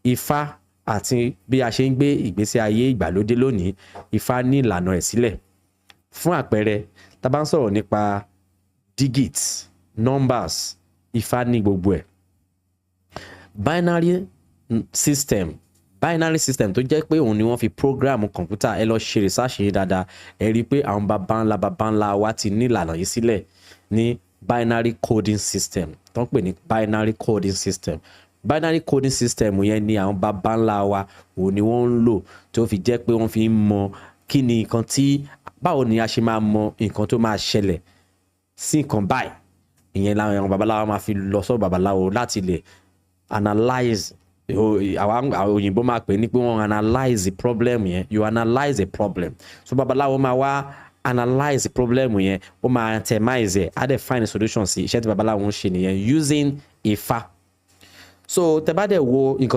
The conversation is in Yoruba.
Ifá àti bí a ṣe ń gbé ìgbésí ayé ìgbàlódé lónìí, Ifá ní ìlànà ẹ̀ sílẹ̀. Fún àpẹẹrẹ, tá a bá ń sọ̀rọ̀ nípa digits, numbers, Ifá ní gbogbo ẹ̀. Binary system tó jẹ́ pé òun ni wọ́n fi program kọ̀ǹpútà. Ẹ lọ ṣe research yìí dáadáa, ẹ rí i pé àwọn baba ńlá wa ti ní ìlànà yìí sílẹ̀ ní binary coding system tó ń pè ní binary coding system. Binary coding system yẹn ni àwọn baba ńlá wa, òun ni wọ́n ń lò tó fi jẹ́ pé wọ́n fi ń mọ kí ni nǹkan tí, báwo ni a ṣe máa mọ nǹkan tó máa ṣẹlẹ̀ sí nǹkan báyìí. Ìyẹn làwọn babaláwo máa fi lọ sọ́dọ̀ babaláwo láti lè analyse. Àwọn òyìnbó máa pè ní pé wọ́n analyse the problem yẹn. You analyse a problem, so babaláwo máa wá analyse the problem yẹn, ó máa itemize ẹ̀, á dẹ̀ find a solution sí. Iṣẹ́ tí babaláwo ń ṣe nìyẹn using Ifá. So tẹ́ bá dẹ̀ wo nǹkan